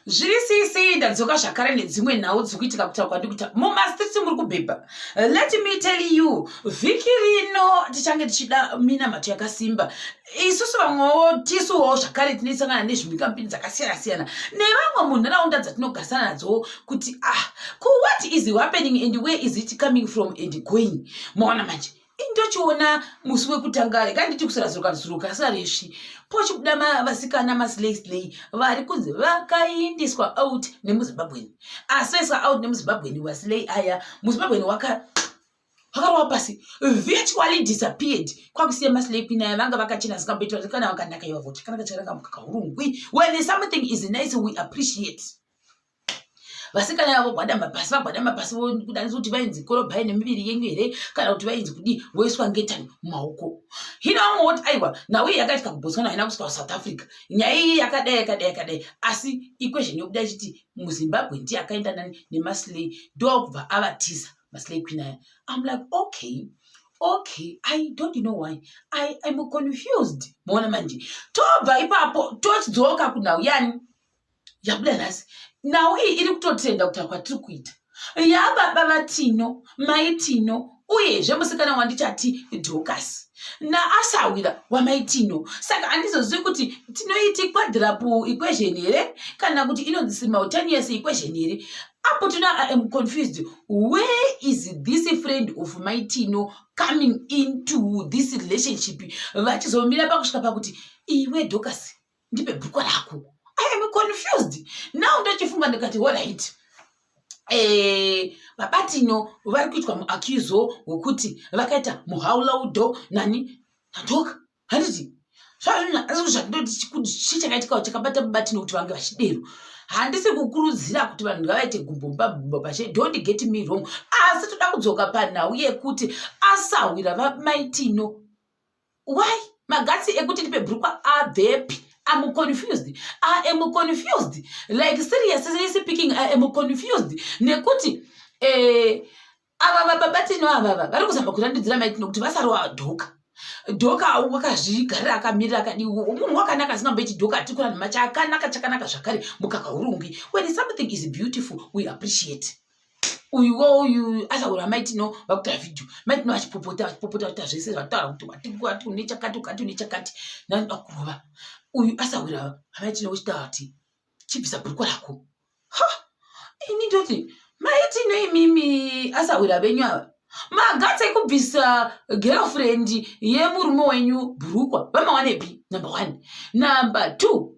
Zviri sei sei, ndadzoka zvakare nedzimwe nhau dziri kuitika kutaura kwandiri kuita mumastreets muri kubhebha. Let me tell you, vhiki rino tichange tichida minamato yakasimba. Isusu vamwewo tisuwo zvakare tinosangana nezvimhingamupinyi dzakasiyana siyana nevamwe munharaunda dzatinogarisana nadzo kuti ah, ko what is happening and where is it coming from and going? Maona manje, indochiona musi wekutanga rega nditi kusarazuruka zuruka saresvi pochibuda vasikana maslay slay vari kunzi vakaindiswa out nemuZimbabweni. Asi vaiswa out nemuZimbabweni waslay aya, muZimbabweni waka vakarova pasi, virtually disappeared, kwakusiya maslay queen aya vanga vakachena singamboitwa kana vakanaka ivavo, chakanaka chakanaka mukakahurungwi. When something is nice, we appreciate. Vasikana vavo gwadama pasi, vagwadama pasi, vokudanisa kuti vainzi korobhai nemiviri yenyu here kana kuti vainzi kudii, voiswa ngetani mumaoko. Hino vamwe voti aiwa, nhau iyi yakaitika kuBotswana, haina kusvika kuSouth Africa. Nyaya iyi yakadai, yakadai, yakadai, asi equation yokuda ichiti muZimbabwe ndiye akaenda nani nemaslay, ndokubva avatiza maslay queen aya. I'm like, okay, I don't know why I am confused. Maona manje, tobva ipapo tochidzoka kunhau yani yabuda nhasi. Nhau iyi iri kutotrenda kutaura kwatiri kuita, yababa vaTino, maiTino, uyezve musikana wandichati Dorcas naasawira wamaiTino. Saka handizozivi kuti tinoiti quadruple equation here kana kuti inonzi simultaneous equation here. Apo tino, I am confused, where is this friend of maiTino coming into this relationship, vachizomira pakusvika pakuti iwe Dorcas, ndipe bhurukwa rako? I am confused now. Ndochifunga ndikati, alright, babaTino vari kuitwa muaccuse wekuti vakaita muhaulaudo nani? NaDoka, handiti? Zvandoti chii chakaitikawo chakabata babaTino kuti vange vachidero? Handisi kukurudzira kuti vanhu ngavaite gumbo mubagumbo pashe, don't get me wrong, asi toda kudzoka panhau yekuti asahwira vamaiTino, why maguts ekuti ndipe bhurukwa abvepi? I'm confused, I am confused, like seriously speaking, I am confused nekuti ava vababaTino avava vari kuzama kurandidzira maiTino kuti vasarova Dhoka. Dhoka wakazvigarira akamirira akadi munhu wakanaka asingamboiti Dhoka atikura nhema, chakanaka chakanaka zvakare mukaka hurungi. When something is beautiful, we appreciate. Uyuwo uyu asaura maiTino vakutora vhidhiyo, maiTino vachipopota, vachipopota vachiita zvese zvataura kuti wati une chakati, ukati une chakati, nanoda kurova uyu asawira maiTino uchitaura kuti chibvisa bhurukwa rako. Ha, ini ndoti maiTino, imimi asawira venyu ava, maguts ekubvisa girlfriend yemurume wenyu bhurukwa vamawanepi? Number one. Number two,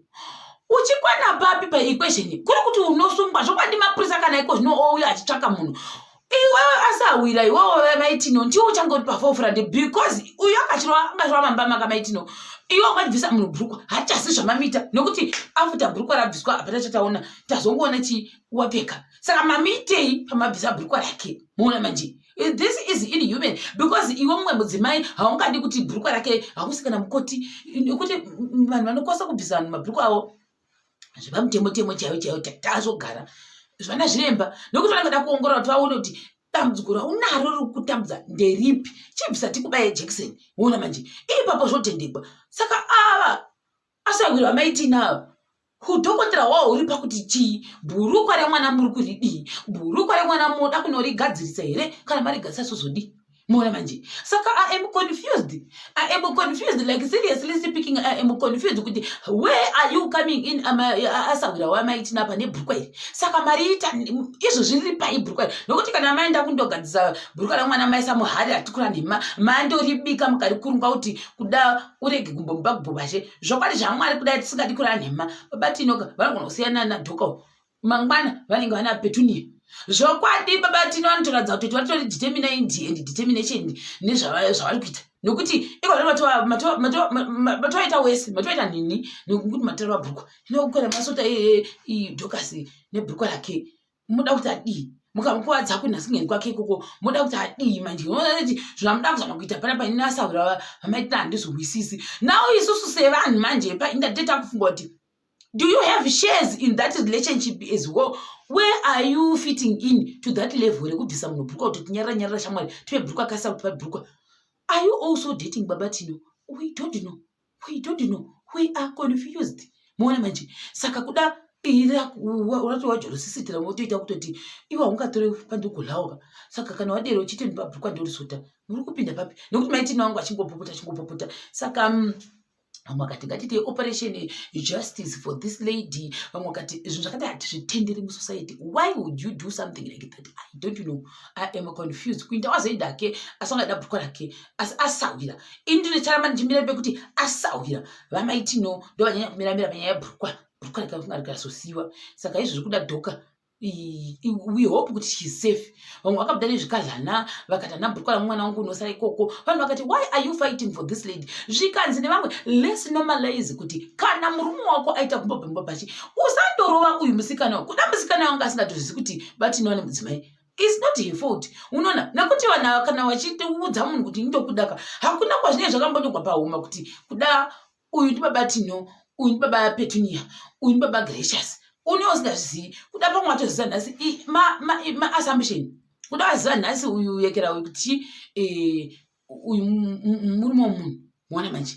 uchikwana papi paequation kuri kuti unosungwa zvokwadi? Mapurisa kana iko zvino ouya achitsvaka munhu, iwewe asahwira, iwewe maiTino ndiwo uchange uri paforefront, because uyu akachirwa angachirwa mambama kamaitino. Iwe ungabvisa munhu bhurukwa, hachasi zvamamita nekuti afuta bhurukwa rabviswa hapana chataona, tazongoona chi wapfeka. Saka mamiitei pamabvisa bhurukwa rake? Muona manje, this is inhuman, because iwe mumwe mudzimai haungadi kuti bhurukwa rake hausi kana mukoti, nekuti vanhu vanokwanisa kubvisa vanhu mabhurukwa avo zvepamutemo-temo chaivo chaivo tazogara zvana zviremba, nekuti vanenge da kuongorora kuti vaone kuti dambudziko raunaro riri kutambudza nderipi, chibvisa tikubaye jekiseni. Uona manje, ipapo zvotendekwa. Saka ava asahwirwa maiTina, hudhokotera hwaho huri pakuti chii? Bhurukwa remwana muri kuridii? Bhurukwa remwana moda kunorigadzirisa here? Kana marigadzirisa sozodii? Muona manje, saka I am confused, I am confused, like seriously speaking, I am confused kuti where are you coming in, asahwira wamaiTina pane bhurukwa iri? Saka mariita izvo zviri pai bhurukwa iri? Nokuti kana maenda kundogadzisa bhurukwa ramwana, maisa muhari, hatikura nhema, mandoribika mukarikurunga kuti kuda urege gumbo mubagumbo zvokwadi zvaMwari, kudai tisingadi kurara nhema, babaTinoka vanogona kusiyana naDhoka mangwana, vanenge vana Petunia. Zvokwadi babaTino vanotoratidza kuti vatori determined and determination nezvavari kuita, nokuti iko matovaita wese, matovaita nini, nekuti matora mabhurukwa inokwera masota Dorcas nebhurukwa rake, muda kuti adii? Mukamukuvadza kunhasingeni kwake ikoko, muda kuti adii manje? Kuti zvamuda kuzama kuita pana paini asaura vamaitira handizowhisisi. Now isusu sevanhu manje paindadeta kufunga kuti do you have shares in that relationship as well? Where are you fitting in to that level rekubvisa munhu bhurukwa kuti tinyarira nyarira shamwari, tive bhurukwa kasa kuti pabhurukwa? Are you also dating babaTino? We don't know, we don't know, we are confused. Muona manje, saka kuda Urato wajorosisitira wotoita kutoti iwe haungatore pandogolawoka. Saka kana wadero uchiti ndibabhurukwa ndorisota, muri kupinda papi? Nekuti maitini wangu achingopopota, achingopopota. Saka vamwe vakati ngatiite operation justice for this lady. Vamwe vakati zvinhu zvakati hatizvitenderi musociety. Why would you do something like that? I don't know, I am confused. Kuinda wazoenda ke, asi angada bhurukwa rake, asi asahwira. Ini ndinocharamba ndichimira pekuti asahwira. Vamaitino ndo vanyanya kumiramira panyaya yebhurukwa. Bhurukwa rikafunga rikazosiyiwa. Saka izvo zviri kuda dhoka, we hope kuti she's safe. Vamwe vakabuda nezvikadhlana, vakati hana bhurukwa ramwana wangu, unosara ikoko. Vanhu vakati, "Why are you fighting for this lady?" Zvikanzi nevamwe, let's normalize kuti kana murume wako aita gumbo bachi, usandorova uyu musikana. Kuda musikana wangu asingatozvisi kuti batinowa nemudzimai, it's not her fault. Unoona, nekuti vanhu ava kana vachiudza munhu kuti indokudaka, hakuna kwazvinenge zvakambonyorwa pahuma kuti kuda uyu ndibaba Tino, uyu ndibaba Petunia, uyu ndibaba Gracious. Une usingazvizivi, kuda pamwe watoziva nhasi maassumption, kuda waziva nhasi uyu yekera uyu kuti uyu murume womunhu. Muona manje,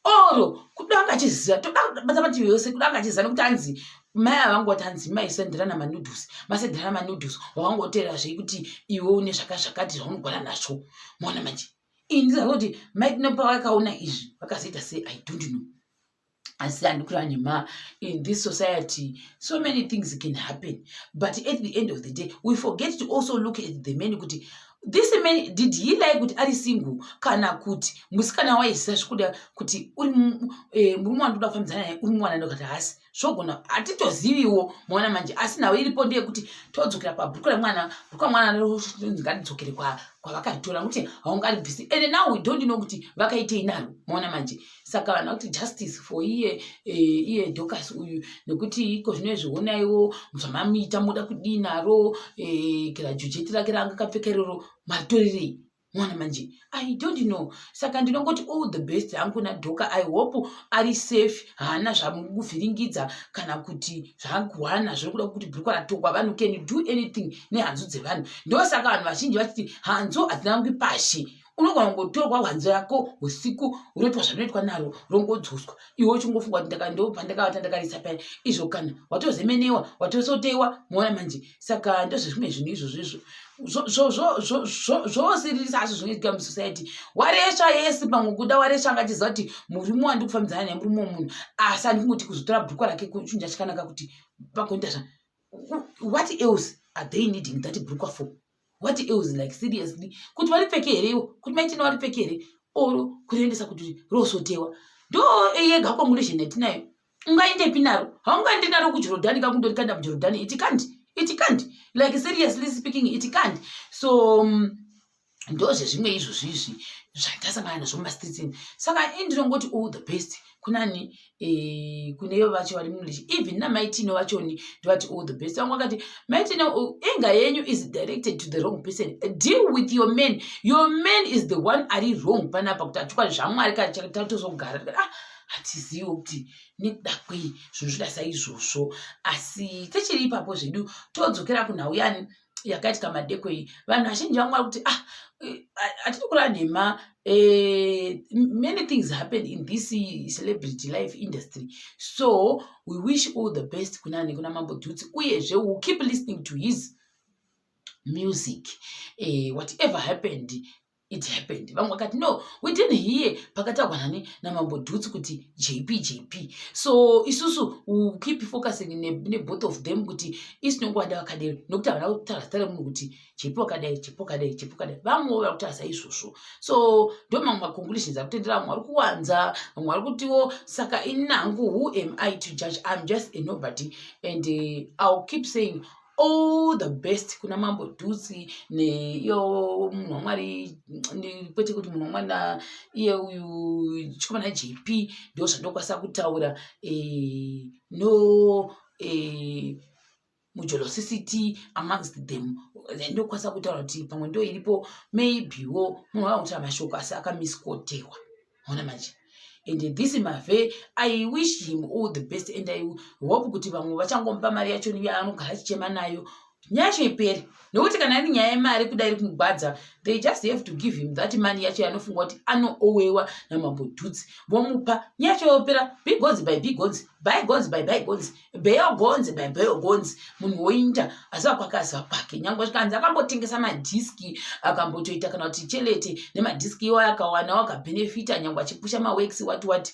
oro kuda anga achiziva, toda bata mativi yose. Kuda anga achiziva, nekuti hanzi mai ava vangoti hanzi maisenderana manudes, masenderana manudes, wakangoteera zvei kuti iwe une zvakati zvaunogona nazvo. Muona manje, ini ndiziva kuti maitino pavakaona izvi vakazoita sei, I don't know. Asi handikura nhema, in this society so many things can happen, but at the end of the day we forget to also look at the man, kuti this man, did he like kuti ari single, kana kuti musikana waiziva zvikuda kuti uri murume wandoda kufambidzana naye, uri mwana ndokati hasi zvogona, hatitoziviwo. Maona manje, asi nhau iripo ndeyekuti todzokera pabhuku remwana. Bhuku ramwana ngaridzokere kwavakaritora, nekuti haungaribvisi, and now we don't know kuti vakaitei naro. Maona manje, saka vanhu vakuti justice for iye Dorcas uyu, nekuti iko zvino izvi honaiwo zvamamuita, muda kudii naro? Kira jujeti rake ranga kapfeka iroro, maritorerei? Mwana manje, I don't know. Saka ndinongoti all the best hangu nadhoka. I hope ari safe, haana zvamuvhiringidza kana kuti zvaguwana zviri kuda kuti bhurukwa ratokwa. Vanhu can do anything nehanzu dzevanhu. Ndosaka vanhu vazhinji vachiti hanzu hadzina pashi. Unogona kungotorwa hanzu yako usiku, unoitwa zvanoitwa naro, rongodzoswa, iwe uchingofunga kuti ndo pandakavata ndakarisa paya. Izvo kana watozemenewa, watosotewa. Muona manje, saka ndozvezvimwe zvinhu izvozvo izvo zvosiririsa, asi zvinoitika musociety. Waresva yesi, pamwe kuda waresva angachiziva kuti murume wandi kufambidzana naye murume womunhu, asi andikungoti kuzotora bhurukwa rake chinhu chachikanaka kuti vagoita zva. What else are they needing that bhurukwa for? What else? Like, seriously, kuti varipfeke here iwo, kuti maitina varipfeke here, or kuriendesa kuti rosotewa? Ndo yega conclusion yatinayo. Ungaendepi naro? Haungaendi naro kuJorodhani kakundorikanda muJorodhani. It can't, it can't. Like, seriously speaking, it can't. So ndo zvezvimwe izvozvizvi zvandasangana nazvo mumastreetsini. Saka indinongoti all the best kunani, kune ivo vacho vari mulichi, even namaitino vachoni ndovati all the best. Vamwe vakati, "Maitino, anger yenyu is directed to the wrong person. Deal with your man. Your man is the one ari wrong panapa." Kuti achikwadi zvamwari tatozogara, ah, hatizivi kuti nekuda kwei zvinhu zvida saizvozvo. Asi tichiri ipapo zvedu, todzokera kunhau yani yakaitika madeko iyi. Vanhu vazhinji vamwe vari kuti, ah, hatidi kureva nhema, many things happen in this celebrity life industry. So we wish all the best kunani, kuna Mambo Dutsi. Uyezve we will keep listening to his music. Whatever happened, it happened. Vamwe vakati, "No, we didn't hear pakataurwa nani, naMambo Dutsi kuti JP, JP." So isusu we keep focusing neboth of them, kuti isinongowada vakadero, nokuti havana kutaura zita remunhu kuti JP wakadai, JP wakadai, JP wakadai. Vamwewo vari kutaura saizvozvo. So ndo mamwe maconclusions ari kutendera. Vamwe vari kuwanza, vamwe vari kutiwo. Saka inangu, who am I to judge? I'm just a nobody, and I'll keep saying all the best kuna Mambo Dutsi neiyo munhu waMwari, kwete kuti munhu waMwari, iye uyu chikomana JP. Ndo zvandokwanisa kutaura. No mujolosicity amongst them, ndokwanisa kutaura kuti pamwe ndo iripo. Maybewo munhu akakutaura mashoko asi akamisquotewa. Ona manje, and this mave, I wish him all the best, and I hope kuti vamwe vachangomupa mari yacho yaanogara achichema nayo. Nyaya yacho ipere, nokuti kana iri nyaya yemari kuda iri kumugwadza, they just have to give him that money yacho yanofunga kuti anoowewa naMambo Dhutsi, vomupa, nyaya yacho yopera. Bygones be bygones, bygones be bygones, bygones be bygones. Munhu woinda aziva kwake, aziva kwake. Nyange zvikanzi akambotengesa madhiski, akambotoita kana kuti chelete nemadhiski iwayo, akawanawo, akabhenefita, nyange achipusha maworks, what what.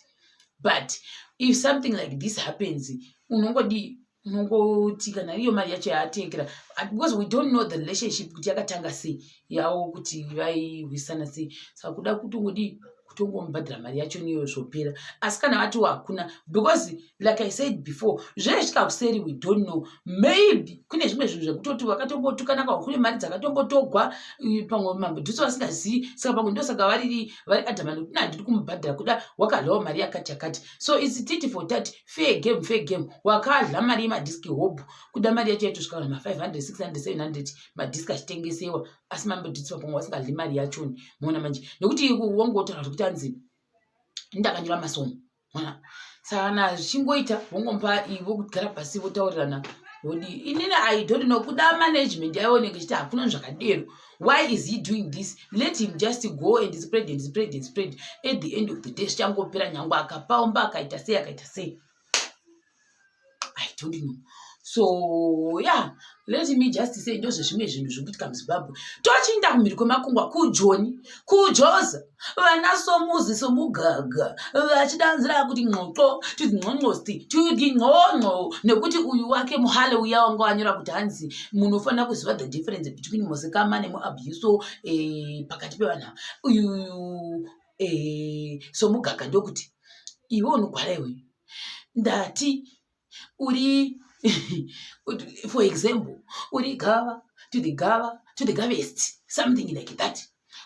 But if something like this happens, unongodii? Unongoti kana iyo mari yacho yaatengera, because we don't know the relationship kuti yakatanga sei yavo, kuti vairwisana sei. Saka kuda kutongodii? Kutongomubhadhara mari yacho niyo, zvopera. Asi kana vatiwo hakuna, because like I said before, zvesvika kuseri, we don't know, maybe kune zvimwe zvinhu zvekutoti vakatombotukana, kune mari dzakatombotogwa, pamwe Mambo Dhutsi vasingazivi. Saka pamwe ndosaka variri vari adamant kuti handiri kumubhadhara, kuda wakadlawo mari yakati yakati. So it's tit for tat, fair game, fair game. Wakadla mari yemadhiski hope, kuda mari yacho yaitosvika kana ma500, 600, 700 madhiski achitengesewa, asi Mambo Dhutsi pamwe vasingadli mari yachoni. Muona manje, nekuti wangotaura zvekuti anzi ndakanyora masomo ona. Saka kana zvichingoita, vongomupa, vogara pasi, votaurirana, vodi. Inini I don't know, kuda management yaionenge ichiti hakuna zvakadero. Why is he doing this? Let him just go and spread and spread and spread. At the end of the day zvichangopera, nyange akapaumba, akaita sei, akaita sei, I don't know. So yeah, let me just say ndozvezvimwe zvinhu zviri kuitika muZimbabwe. Tochiinda kumhiri kwemakungwa, kuJoni, kuJoza, vana Somuzi Somugaga vachidanzira kuti nqoqo tidzinqonqosti tidinqonqo, nekuti uyu wake muhale uya wanga wanyora kuti hanzi munofanira kuziva the difference between musikama nemuabuso pakati pevanhu. Uyu Somugaga ndokuti, "Iwe unogwara iwe, ndati uri, for example, uri gava to the gava to the gavest," something like that.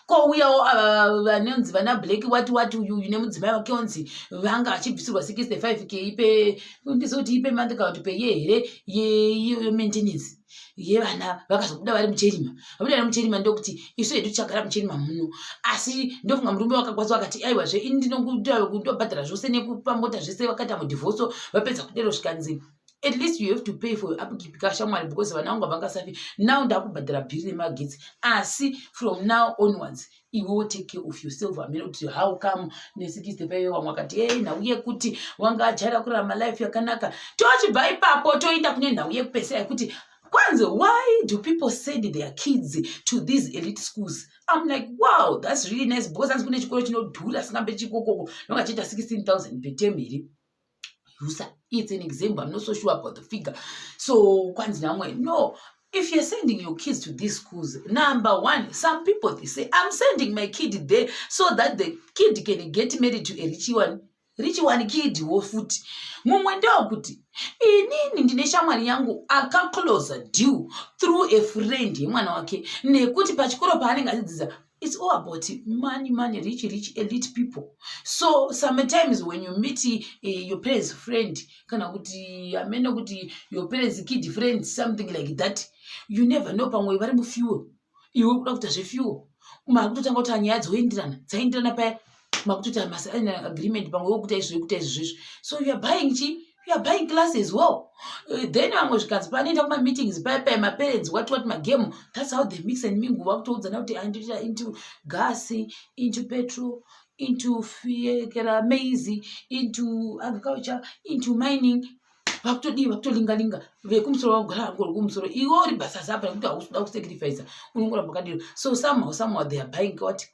Kouyawo ava vanonzi vana Black wati wati, uyuyu nemudzimai wake, onzi vanga vachibvisirwa 65 K ipe, ndizoti ipe month kana kuti peye here yeiyoyo maintenance yevana. Vakazobuda vari mucherima, vabuda vari mucherima, ndokuti isu hedu tichagara mucherima muno. Asi ndofunga murume wakagwadzwa, akati aiwazve, ini ndinondobhadhara zvose nekupa mota zvese. Vakaita mudhivhoso, vapedza kudero, zvikanzi, "At least you have to pay for your upkeep kashamwari, because vana vangu havangasafi. Now ndakubhadhara bhiri nemagetsi, asi from now onwards iwewo take care of yourself." Hamene kuti how come ne65. Vamwe akati, "Ei, nhau yekuti wanga ajaira kurarama life yakanaka." Tochibva ipapo, toenda kune nhau yekupesera yekuti kwanzi, why do people send their kids to these elite schools? I'm like, "Wow, that's really nice," because hanzi kune chikoro chinodhura singambe chikokoko, nonga chiita 16 000 per term here usa. It's an example, I'm not so sure about the figure. So kwanzi namwe, no, if you're sending your kids to these schools, number one, some people, they say, "I'm sending my kid there so that the kid can get married to a rich one." Rich one kid wo futi. Mumwe ndewokuti, "Inini ndine shamwari yangu akaclose deal through a friend yemwana wake, nekuti pachikoro paanenge achidzidza, it's all about money, money, rich, rich, elite people." So sometimes when you meet your parents' friend, kana kuti amene kuti your parents' kid friend, something like that, you never know, pamwe vari mufuel, iwe kuda kuita zvefuel, makutotanga kuti nyaya dzoenderana, dzaenderana paya, makutoita agreement, pamwe wokuita izvo, wekuita izvo zvezvo. So you are buying chi, you are buying class as well. Then vamwe zvikanzi panoenda kumameetings paya paya, maparents, what what, magame, that's how they mix and mingle. Vakutoudzana kuti anditoita into gas, into petrol, into fiekera maize, into agriculture, into mining. Vakutodii? Vakutolingalinga vekumusoro, vagara kumusoro, iwe uri basa apa nekuti hausi kuda kusacrifica, unongoramba wakadiro. So somehow, somehow they are buying what,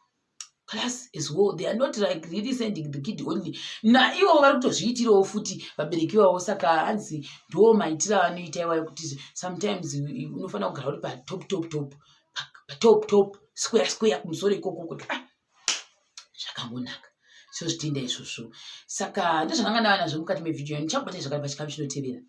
class as well. They are not like really sending the kid only, naivo vari kutozviitirawo futi vabereki vavo. Saka hanzi ndo maitiro avanoita iwayo, kuti sometimes unofanira kugara uri patop, top, top, patop, top, square, square, kumusoro ikoko, kuti ah, zvakangonaka. So zvitenda izvozvo. Saka ndozvandanga ndava nazvo mukati mevhidhiyo. Ndichakubatai zvakare pachikamu chinotevera.